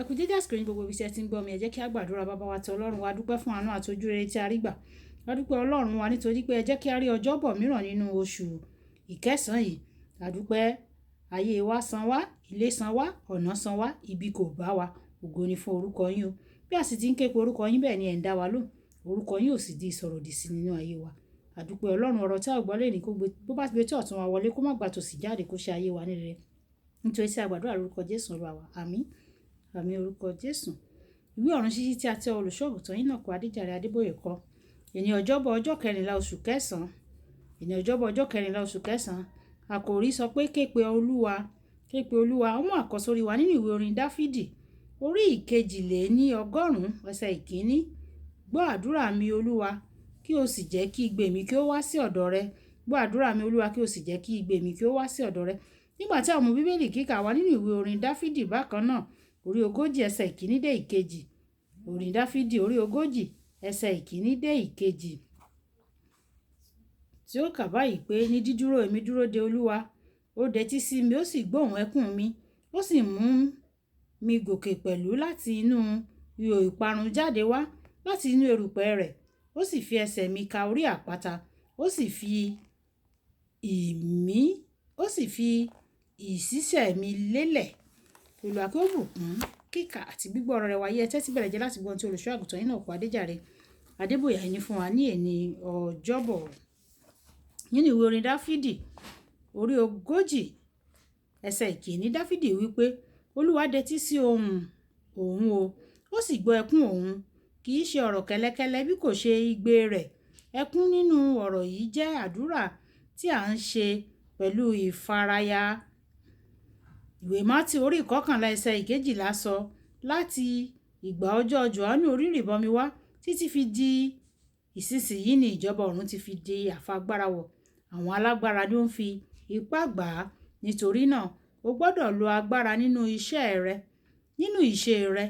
Ẹ kú dédé àsìkò yìí ní gbogbo ibi tí ẹ ti ń gbọ́ mi. Ẹ jẹ́ kí a gbàdúrà. Baba wa ti Ọlọ́run wa, dúpẹ́ fún àánú àti ojú rere tí a rí gbà. A dúpẹ́ Ọlọ́run wa nítorí pé ẹ jẹ́ kí a rí ọjọ́bọ̀ mìíràn nínú oṣù ìkẹsàn-án yìí. A dúpẹ́ ayé wa san wá, ilé san wá, ọ̀nà san wá, ibi kò bá wa. Ògo ni fún orúkọ yín o. Bí a sì ti ń ké pe orúkọ yín, bẹ́ẹ̀ ni ẹ̀ ń dá wa lóhùn. Orúkọ yín ò sì di ìsọ̀rọ̀dì sí nínú ayé wa. A dúpẹ́ Ọlọ́run, ọ̀rọ̀ tí a ó gbọ́ lónìí kó gbé, bó bá gbé tí ọ̀tún wa wọlé, kó má gba tòsì jáde, kó ṣe ayé wa ní rere. Nítorí tí a gbàdúrà lórúkọ Jésù Olúwa wa. Àmín. Àmín orúkọ Jésù. Ìwé ọ̀run ṣíṣí tí a tẹ olùṣọ́-àgùntàn Enoch Adéjàre Adébóyè kọ. Èní ọjọ́bọ̀ ọjọ́ kẹrìnlá oṣù kẹsàn-án. Èní ọjọ́bọ̀ ọjọ́ kẹrìnlá oṣù kẹsàn-án. Àkòrí sọ pé ké pe Olúwa, ké pe Olúwa. Ó mú àkọ́sórí wa nínú ìwé orin Dáfídì. Orí ìkejìléní ọgọ́rùn-ún ẹsẹ̀ ìkíní. Gbọ́ àdúrà mi Olúwa, kí o sì jẹ́ kí igbe mi kí ó wá sí ọ̀dọ̀ rẹ. Gbọ́ àdúrà mi Olúwa, kí o sì jẹ́ kí igbe mi kí ó wá sí ọ̀dọ̀ rẹ. Nígbà tí a mú Bíbélì kíkà wá nínú ìwé orin Dáfídì bákan náà, orí 40 ẹsẹ̀ ìkíní dé ìkejì. Orin Dáfídì orí 40 ẹsẹ̀ ìkíní dé ìkejì. Tí ó kà báyìí pé, ní dídúró èmi dúró de Olúwa, ó dẹ́tí sí mi, ó sì gbóhùn ẹkún mi, ó sì mú mi gòkè pẹ̀lú láti inú ihò ìparun jáde wá, láti inú erùpẹ̀ rẹ̀. Ó sì fi ẹsẹ̀ mi ka orí àpáta, ó sì fi ìmí, ó sì fi ìṣísẹ̀ mi lélẹ̀. Olúwa kí ó bùkún kíkà àti gbígbọ́ ọ̀rọ̀ rẹ̀ wáyé. Ẹ tẹ́tí bẹ̀rẹ̀ jẹ́ láti gbọ́ ohun tí olùṣọ́-àgùntàn Enoch Adéjàre Adébóyè ní fún wa ní èní ọjọ́bọ̀. Nínú ìwé orin Dáfídì orí 40 ẹsẹ̀ ìkíní, Dáfídì wí pé, Olúwa dẹ́tí sí ohùn òun o, ó sì gbọ́ ẹkún òun. Kì í ṣe ọ̀rọ̀ kẹ́lẹ́kẹ́lẹ́ bí kò ṣe igbe rẹ̀. Ẹkún nínú ọ̀rọ̀ yìí jẹ́ àdúrà tí à ń ṣe pẹ̀lú ìfaraya. Ìwé Mátíù orí 11 ẹsẹ̀ 12 sọ, láti ìgbà ọjọ́ Jòhánù onírìbọmi wá títí fi di ìsinsìnyí ni ìjọba ọ̀run ti fi di àfagbára wọ̀. Àwọn alágbára ni ó ń fi ipá gbà á. Nítorí náà, o gbọdọ̀ lo agbára nínú iṣẹ́ rẹ, nínú ìṣe rẹ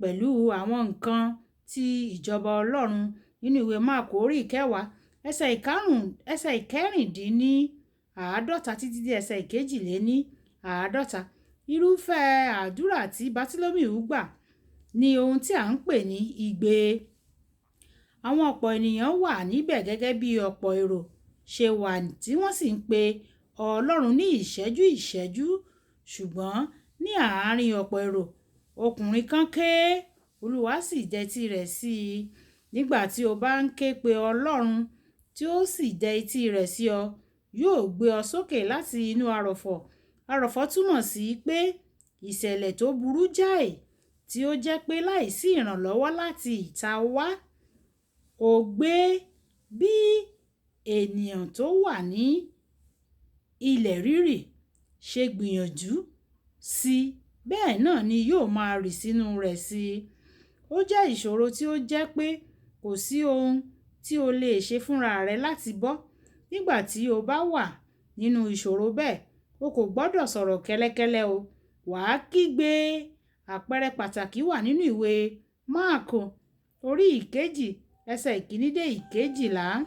pẹ̀lú àwọn nǹkan tí ìjọba Ọlọ́run. Nínú ìwé Máàkù orí 10 ẹsẹ̀ ìkarùn, ẹsẹ̀ 46 títí dé ẹsẹ̀ 52. Irúfẹ́ àdúrà tí Bátílómìù gbà ní ohun tí à ń pè ní igbe. Àwọn ọ̀pọ̀ ènìyàn wà níbẹ̀ gẹ́gẹ́ bí ọ̀pọ̀ èrò ṣe wà tí wọ́n sì ń pe Ọlọ́run ní ìṣẹ́jú ìṣẹ́jú. Ṣùgbọ́n ní àárín ọ̀pọ̀ èrò, ọkùnrin kan ké, Olúwa sì dẹ́tí rẹ̀ sí i. Nígbà tí o bá ń ké pe Ọlọ́run tí ó sì dẹ etí rẹ̀ sí ọ, yóò gbé ọ sókè láti inú arọ̀fọ̀. Arọ̀fọ̀ túmọ̀ sí pé ìṣẹ̀lẹ̀ tó burú jáì tí ó jẹ́ pé láìsí ìrànlọ́wọ́ láti ìta wá, ó gbé bí ènìyàn tó wà ní ilẹ̀ rírì ṣe gbìyànjú sí, bẹ́ẹ̀ náà ni yóò máa rì sínú rẹ̀ sí. Ó jẹ́ ìṣòro tí ó jẹ́ pé kò sí ohun tí o lè ṣe fúnra rẹ láti bọ́. Nígbà tí o bá wà nínú ìṣòro bẹ́ẹ̀, o kò gbọdọ̀ sọ̀rọ̀ kẹ́lẹ́kẹ́lẹ́ o. Wà á kígbe. Àpẹẹrẹ pàtàkì wà nínú ìwé Máàkù orí 2 ẹsẹ̀ 1 dé 12.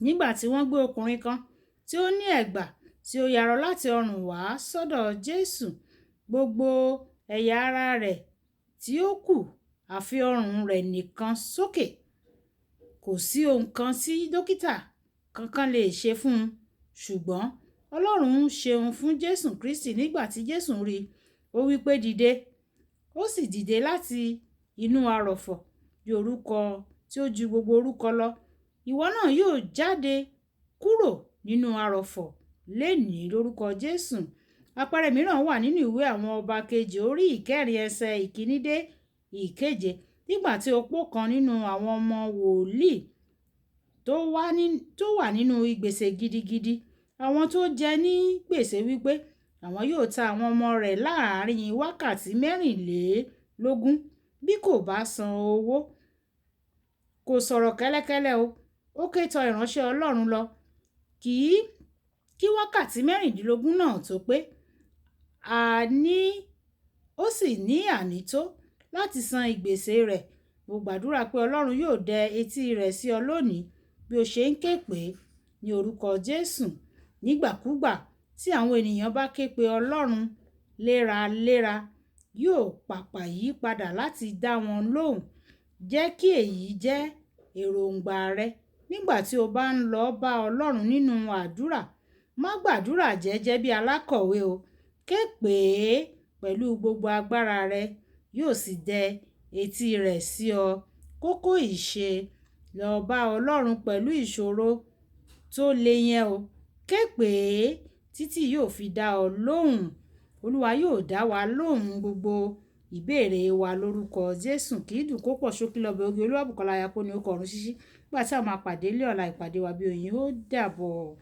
Nígbà tí wọ́n gbé ọkùnrin kan tí ó ní ẹ̀gbà tí ó yarọ láti ọrùn wá sọ́dọ̀ Jésù, gbogbo ẹ̀yà ara rẹ̀ tí ó kù àfi ọrùn rẹ̀ nìkan sókè. Kò sí ohun kan tí dókítà kankan lè ṣe fún un. Ṣùgbọ́n Ọlọ́run ń ṣeun fún Jésù Kristi. Nígbà tí Jésù rí i, ó wí pé, dìde. Ó sì dìde láti inú arọ̀fọ̀ bí orúkọ tí ó ju gbogbo orúkọ lọ. Ìwọ náà yóò jáde kúrò nínú arọ̀fọ̀ lénìí lórúkọ Jésù. Àpẹẹrẹ mìíràn wà nínú ìwé àwọn ọba kejì orí 4 ẹsẹ̀ 1 dé 7. Nígbà tí opó kan nínú àwọn ọmọ wòlíì tó wà nínú ìgbésẹ̀ gidigidi, àwọn tó jẹ ní gbèsè wípé àwọn yóò ta àwọn ọmọ rẹ̀ láàárín wákàtí 24 bí kò bá san owó. Kò sọ̀rọ̀ kẹ́lẹ́kẹ́lẹ́ o. Ó ké tọ ìránṣẹ́ Ọlọ́run lọ. Kí wákàtí mẹ́rìndínlógún náà tó pé, ó sì ní ànító láti san ìgbésẹ̀ rẹ̀. Mo gbàdúrà pé Ọlọ́run yóò dẹ etí rẹ̀ sí ọ lónìí bí o ṣe ń ké pè ní orúkọ Jésù. Nígbàkúgbà tí àwọn ènìyàn bá ké pe Ọlọ́run léra léra, yóò pàpà yí padà láti dá wọn lóhùn. Jẹ́ kí èyí jẹ́ èròǹgbà rẹ nígbà tí o bá ń lọ bá Ọlọ́run nínú àdúrà. Má gbàdúrà jẹ́jẹ́ bí alákọ̀wé o. Ké pè é pẹ̀lú gbogbo agbára rẹ, yóò sì dẹ etí rẹ̀ sí ọ. Kókó ìṣe: lọ bá Ọlọ́run pẹ̀lú ìṣòro tó le yẹn o. Ké pè é títí yóò fi dá ọ lóhùn. Olúwa yóò dá wa lóhùn gbogbo ìbéèrè wa lórúkọ Jésù. Kì í dùn kó pọ̀, ṣókí lọ́bẹ̀ oge. Olúwabùkọ́lá Ayako ní ó kọ ọ̀run ṣíṣí. Nígbà tí a máa pàdé ní ọ̀la, ìpàdé wa bí oyin, ó dàbọ̀.